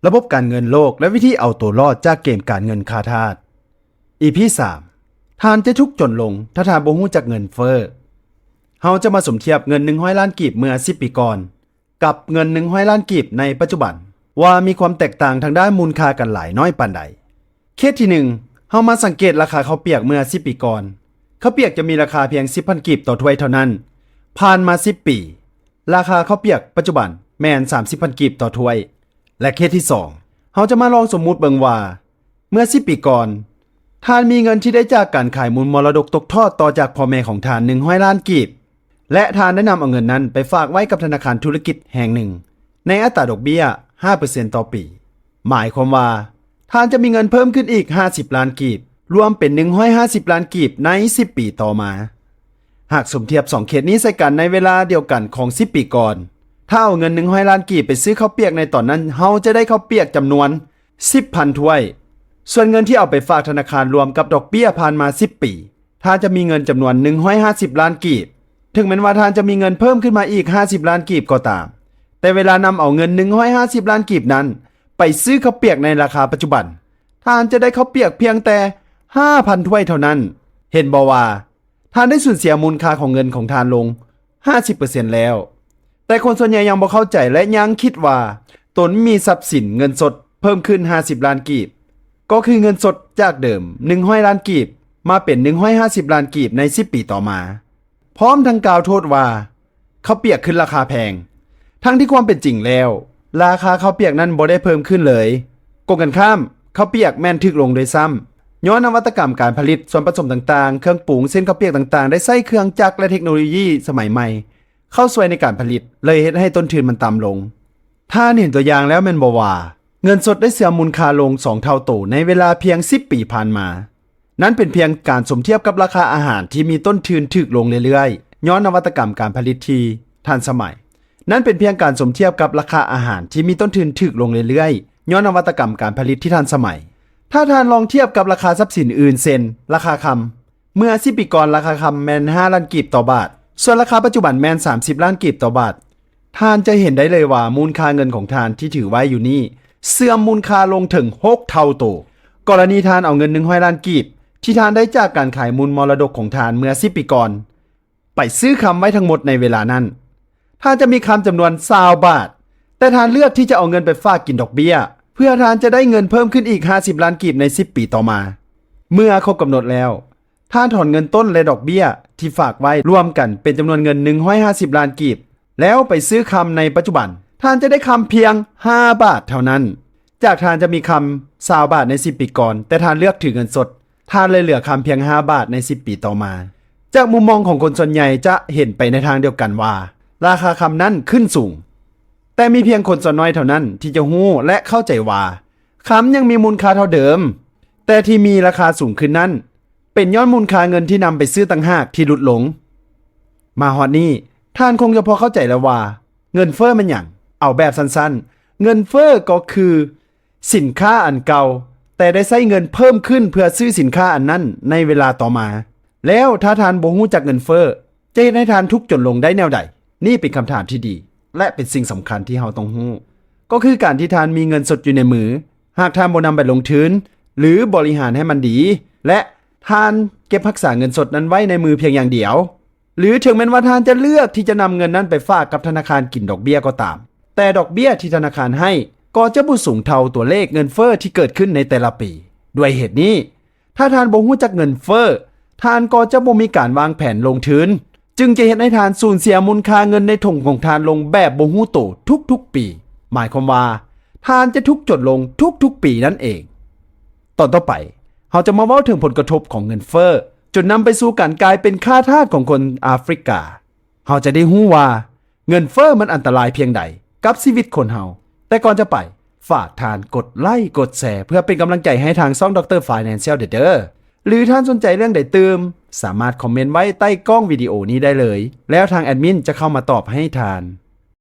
ລະບົບການເງິນໂລກ ແລະ ວິທີເອົາໂຕລອດຈາກເກມການເງິນຂ້າທາດ. ອີພີສາມ ທ່ານຈະທຸກຈົນລົງຖ້າທ່ານບໍ່ຮູ້ຈັກເງິນເຟີ້. ເຮົາຈະມາສົມທຽບເງິນໜຶ່ງຮ້ອຍລ້ານກີບເມື່ອສິບປີກ່ອນ ກັບເງິນໜຶ່ງຮ້ອຍລ້ານກີບໃນປັດຈຸບັນ ວ່າມີຄວາມແຕກຕ່າງທາງດ້ານມູນຄ່າກັນຫຼາຍນ້ອຍປານໃດ. ເຄສທີໜຶ່ງ ເຮົາມາສັງເກດລາຄາເຂົ້າປຽກເມື່ອສິບປີກ່ອນ. ເຂົ້າປຽກຈະມີລາຄາພຽງສິບພັນກີບຕໍ່ຖ້ວຍເທົ່ານັ້ນ. ຜ່ານມາສິບປີ, ລາຄາເຂົ້າປຽກປັດຈຸບັນແມ່ນສາມສິບພັນກີບຕໍ່ຖ້ວຍ. ແລະ ເຄສທີສອງ ເຮົາຈະມາລອງສົມມຸດເບິ່ງວ່າ ເມື່ອສິບປີກ່ອນ, ທ່ານມີເງິນທີ່ໄດ້ຈາກການຂາຍມູນມໍລະດົກຕົກທອດຕໍ່ຈາກພໍ່ແມ່ຂອງທ່ານໜຶ່ງຮ້ອຍລ້ານກີບ ແລະ ທ່ານໄດ້ນຳເອົາເງິນນັ້ນໄປຝາກໄວ້ກັບທະນາຄານທຸລະກິດແຫ່ງໜຶ່ງ ໃນອັດຕາດອກເບ້ຍຫ້າເປີເຊັນຕໍ່ປີ. ໝາຍຄວາມວ່າ ທ່ານຈະມີເງິນເພີ່ມຂຶ້ນອີກຫ້າສິບລ້ານກີບ, ລວມເປັນໜຶ່ງຮ້ອຍຫ້າສິບລ້ານກີບໃນສິບປີຕໍ່ມາ. ຫາກສົມທຽບສອງເຄສນີ້ໃສ່ກັນໃນເວລາດຽວກັນຂອງສິບປີກ່ອນ, ຖ້າເອົາເງິນໜຶ່ງຮ້ອຍລ້ານກີບໄປຊື້ເຂົ້າປຽກໃນຕອນນັ້ນ, ເຮົາຈະໄດ້ເຂົ້າປຽກຈຳນວນສິບພັນຖ້ວຍ. ສ່ວນເງິນທີ່ເອົາໄປຝາກທະນາຄານລວມກັບດອກເບ້ຍຜ່ານມາສິບປີ, ທ່ານຈະມີເງິນຈຳນວນໜຶ່ງຮ້ອຍຫ້າສິບລ້ານກີບ. ເຖິງແມ່ນວ່າທ່ານຈະມີເງິນເພີ່ມຂຶ້ນມາອີກຫ້າສິບລ້ານກີບກໍຕາມ, ແຕ່ເວລານຳເອົາເງິນໜຶ່ງຮ້ອຍຫ້າສິບລ້ານກີບນັ້ນໄປຊື້ເຂົ້າປຽກໃນລາຄາປັດຈຸບັນ, ທ່ານຈະໄດ້ເຂົ້າປຽກພຽງແຕ່ຫ້າພັນຖ້ວຍເທົ່ານັ້ນ. ເຫັນບໍ່ວ່າ ທ່ານໄດ້ສູນເສຍມູນຄ່າຂອງເງິນຂອງທ່ານລົງຫ້າສິບເປີເຊັນແລ້ວ. ແຕ່ຄົນສ່ວນໃຫຍ່ຍັງບໍ່ເຂົ້າໃຈ ແລະ ຍັງຄິດວ່າຕົນມີຊັບສິນເງິນສົດເພີ່ມຂຶ້ນຫ້າສິບລ້ານກີບ, ກໍຄືເງິນສົດຈາກເດີມໜຶ່ງຮ້ອຍລ້ານກີບ ມາເປັນໜຶ່ງຮ້ອຍຫ້າສິບລ້ານກີບໃນສິບປີຕໍ່ມາ, ພ້ອມທັງກ່າວໂທດວ່າ ເຂົ້າປຽກຂຶ້ນລາຄາແພງ, ທັງທີ່ຄວາມເປັນຈິງແລ້ວ ລາຄາເຂົ້າປຽກນັ້ນບໍ່ໄດ້ເພີ່ມຂຶ້ນເລີຍ. ກົງກັນຂ້າມ, ເຂົ້າປຽກແມ່ນຖືກລົງດ້ວຍຊ້ຳ, ຍ້ອນນະວັດຕະກຳການຜະລິດ, ສ່ວນປະສົມຕ່າງໆ, ເຄື່ອງປຸງ, ເຊັ່ນ ເຂົ້າປຽກຕ່າງໆ ໄດ້ໃຊ້ເຄື່ອງຈັກ ແລະ ເທັກໂນໂລຢີສະໄໝໃໝ່ເຂົ້າຊ່ວຍໃນການຜະລິດ, ເລີຍເຮັດໃຫ້ຕົ້ນທຶນມັນຕ່ຳລົງ. ທ່ານເຫັນຕົວຢ່າງແລ້ວແມ່ນບໍ່ວ່າ ເງິນສົດໄດ້ເສື່ອມມູນຄ່າລົງສອງເທົ່າໂຕໃນເວລາພຽງສິບປີຜ່ານມາ? ນັ້ນເປັນພຽງການສົມທຽບກັບລາຄາອາຫານທີ່ມີຕົ້ນທຶນຖືກລົງເລື້ອຍໆ ຍ້ອນນະວັດຕະກຳການຜະລິດທີ່ທັນສະໄໝ. ນັ້ນເປັນພຽງການສົມທຽບກັບລາຄາອາຫານທີ່ມີຕົ້ນທຶນຖືກລົງເລື້ອຍໆ ຍ້ອນນະວັດຕະກຳການຜະລິດທີ່ທັນສະໄໝ. ຖ້າທ່ານລອງທຽບກັບລາຄາຊັບສິນອື່ນເຊັ່ນ ລາຄາຄຳ, ເມື່ອສິບປີກ່ອນລາຄາຄຳແມ່ນຫ້າລ້ານກີບຕໍ່ບາດ, ສ່ວນລາຄາປັດຈຸບັນແມ່ນສາມສິບລ້ານກີບຕໍ່ບາດ. ທ່ານຈະເຫັນໄດ້ເລີຍວ່າມູນຄ່າເງິນຂອງທ່ານທີ່ຖືໄວ້ຢູ່ນີ້ເສື່ອມມູນຄ່າລົງເຖິງຫົກເທົ່າໂຕ. ກໍລະນີທ່ານເອົາເງິນໜຶ່ງຮ້ອຍລ້ານກີບທີ່ທ່ານໄດ້ຈາກການຂາຍມູນມໍລະດົກຂອງທ່ານເມື່ອສິບປີກ່ອນ ໄປຊື້ຄຳໄວ້ທັງໝົດໃນເວລານັ້ນ, ທ່ານຈະມີຄຳຈຳນວນຊາວບາດ, ແຕ່ທ່ານເລືອກທີ່ຈະເອົາເງິນໄປຝາກກິນດອກເບ້ຍ ເພື່ອທ່ານຈະໄດ້ເງິນເພີ່ມຂຶ້ນອີກຫ້າສິບລ້ານກີບໃນສິບປີຕໍ່ມາ. ເມື່ອຄົບກຳນົດແລ້ວ, ທ່ານຖອນເງິນຕົ້ນ ແລະ ດອກເບ້ຍທີ່ຝາກໄວ້ລວມກັນເປັນຈຳນວນເງິນໜຶ່ງຮ້ອຍຫ້າສິບລ້ານກີບ ແລ້ວໄປຊື້ຄຳໃນປັດຈຸບັນ, ທ່ານຈະໄດ້ຄຳພຽງຫ້າບາດເທົ່ານັ້ນ. ຈາກທ່ານຈະມີຄຳຊາວບາດໃນສິບປີກ່ອນ, ແຕ່ທ່ານເລືອກຖືເງິນສົດ, ທ່ານເລີຍເຫຼືອຄຳພຽງຫ້າບາດໃນສິບປີຕໍ່ມາ. ຈາກມຸມມອງຂອງຄົນສ່ວນໃຫຍ່ຈະເຫັນໄປໃນທາງດຽວກັນວ່າ ລາຄາຄຳນັ້ນຂຶ້ນສູງ. ແຕ່ມີພຽງຄົນສ່ວນນ້ອຍເທົ່ານັ້ນທີ່ຈະຮູ້ ແລະ ເຂົ້າໃຈວ່າ ຄຳຍັງມີມູນຄ່າເທົ່າເດີມ, ແຕ່ທີ່ມີລາຄາສູງຂຶ້ນນັ້ນ ເປັນຍ້ອນມູນຄ່າເງິນທີ່ນຳໄປຊື້ຕ່າງຫາກທີ່ຫຼຸດລົງ. ມາຮອດນີ້, ທ່ານຄົງຈະພໍເຂົ້າໃຈແລ້ວວ່າ ເງິນເຟີ້ແມ່ນຫຍັງ? ເອົາແບບສັ້ນໆ, ເງິນເຟີ້ກໍຄືສິນຄ້າອັນເກົ່າ, ແຕ່ໄດ້ໃຊ້ເງິນເພີ່ມຂຶ້ນເພື່ອຊື້ສິນຄ້າອັນນັ້ນໃນເວລາຕໍ່ມາ. ແລ້ວຖ້າທ່ານບໍ່ຮູ້ຈັກເງິນເຟີ້, ຈະເຮັດໃຫ້ທ່ານທຸກຈົນລົງໄດ້ແນວໃດ? ນີ້ເປັນຄຳຖາມທີ່ດີ ແລະ ເປັນສິ່ງສຳຄັນທີ່ເຮົາຕ້ອງຮູ້. ກໍຄືການທີ່ທ່ານມີເງິນສົດຢູ່ໃນມື, ຫາກທ່ານບໍ່ນຳໄປລົງທຶນ ຫຼື ບໍລິຫານໃຫ້ມັນດີ ແລະ ທ່ານເກັບຮັກສາເງິນສົດນັ້ນໄວ້ໃນມືພຽງຢ່າງດຽວ, ຫຼື ເຖິງແມ່ນວ່າທ່ານຈະເລືອກທີ່ຈະນຳເງິນນັ້ນໄປຝາກກັບທະນາຄານກິນດອກເບ້ຍກໍຕາມ, ແຕ່ດອກເບ້ຍທີ່ທະນາຄານໃຫ້ກໍຈະບໍ່ສູງເທົ່າຕົວເລກເງິນເຟີ້ທີ່ເກີດຂຶ້ນໃນແຕ່ລະປີ. ດ້ວຍເຫດນີ້, ຖ້າທ່ານບໍ່ຮູ້ຈັກເງິນເຟີ້, ທ່ານກໍຈະບໍ່ມີການວາງແຜນລົງທຶນ, ຈຶ່ງຈະເຮັດໃຫ້ທ່ານສູນເສຍມູນຄ່າເງິນໃນຖົງຂອງທ່ານລົງແບບບໍ່ຮູ້ໂຕທຸກໆປີ. ໝາຍຄວາມວ່າ ທ່ານຈະທຸກຈົນລົງທຸກໆປີນັ້ນເອງ. ຕອນຕໍ່ໄປ, ເຮົາຈະມາເວົ້າເຖິງຜົນກະທົບຂອງເງິນເຟີ້, ຈົນນຳໄປສູ່ການກາຍເປັນຂ້າທາດຂອງຄົນອາຟຣິກາ. ເຮົາຈະໄດ້ຮູ້ວ່າ ເງິນເຟີ້ມັນອັນຕະລາຍພຽງໃດກັບຊີວິດຄົນເຮົາ. ແຕ່ກ່ອນຈະໄປ, ຝາກທ່ານກົດໄລກົດແຊ ເພື່ອເປັນກຳລັງໃຈໃຫ້ທາງຊ່ອງ Doctor Financial ເດີ. ຫຼື ທ່ານສົນໃຈເລື່ອງໃດຕື່ມ, ສາມາດຄອມເມັນໄວ້ໃຕ້ກ້ອງວິດີໂອນີ້ໄດ້ເລີຍ, ແລ້ວທາງແອດມິນຈະເຂົ້າມາຕອບໃຫ້ທ່ານ.